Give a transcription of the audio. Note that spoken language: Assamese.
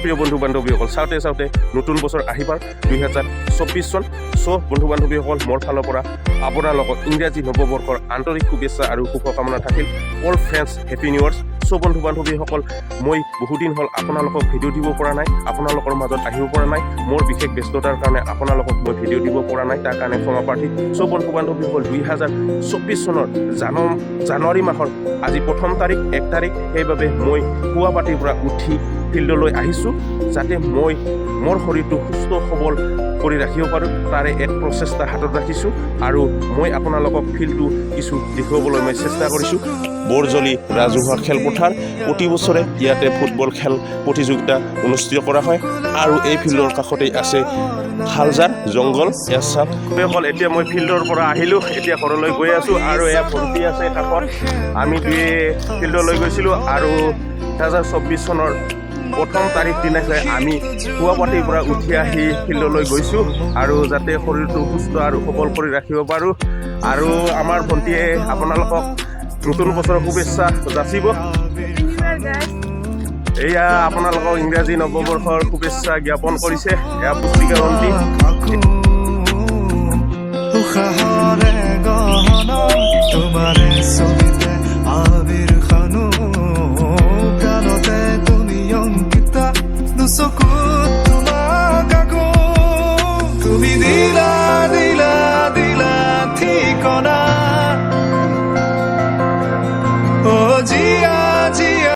প্ৰিয় বন্ধু বান্ধৱীসকল, চাওঁতে চাওঁতে নতুন বছৰ আহি পাৰ 2024 চন। চ' বন্ধু বান্ধৱীসকল, মোৰ ফালৰ পৰা আপোনালোকক ইংৰাজী নৱবৰ্ষৰ আন্তৰিক শুভেচ্ছা আৰু শুভকামনা থাকিল। All friends, happy new years. চ' বন্ধু বান্ধৱীসকল, মই বহুদিন হ'ল আপোনালোকক ভিডিঅ' দিব পৰা নাই, আপোনালোকৰ মাজত আহিব পৰা নাই। মোৰ বিশেষ ব্যস্ততাৰ কাৰণে আপোনালোকক মই ভিডিঅ' দিব পৰা নাই, তাৰ কাৰণে ক্ষমা প্ৰাৰ্থী। চ' বন্ধু বান্ধৱীসকল, 2024 চনৰ জানুৱাৰী মাহৰ আজি প্ৰথম তাৰিখ, 1 তাৰিখ। সেইবাবে মই পুৱা পাতিৰ পৰা উঠি ফিল্ডলৈ আহিছোঁ, যাতে মই মোৰ শৰীৰটো সুস্থ সবল কৰি ৰাখিব পাৰোঁ, তাৰে এক প্ৰচেষ্টা হাতত ৰাখিছোঁ আৰু মই আপোনালোকক ফিল্ডটো কিছু দেখুৱাবলৈ মই চেষ্টা কৰিছোঁ। বৰজলি ৰাজহুৱা খেলপথাৰ। প্ৰতি বছৰে ইয়াতে ফুটবল খেল প্ৰতিযোগিতা অনুষ্ঠিত কৰা হয় আৰু এই ফিল্ডৰ কাষতেই আছে শালজাৰ জংঘল। এয়া চাওক সকল, এতিয়া মই ফিল্ডৰ পৰা আহিলোঁ, এতিয়া ঘৰলৈ গৈ আছোঁ আৰু এয়া ভণ্টি আছে কাষত। আমি দুয়ে ফিল্ডলৈ গৈছিলোঁ আৰু 2024 চনৰ প্ৰথম তাৰিখ দিনাই আমি পুৱাপাতিৰ পৰা উঠি আহি ফিল্ডলৈ গৈছোঁ আৰু যাতে শৰীৰটো সুস্থ আৰু সবল কৰি ৰাখিব পাৰোঁ। আৰু আমাৰ ভণ্টিয়ে আপোনালোকক নতুন বছৰৰ শুভেচ্ছা যাচিব। এয়া আপোনালোকক ইংৰাজী নৱবৰ্ষৰ শুভেচ্ছা জ্ঞাপন কৰিছে এয়া পুষ্পিকা ভণ্টি। উশাহৰে গহনা তোমাৰে ছবিতে আবিৰ সানো, গালতে তুমি অংকিতা দুচকু।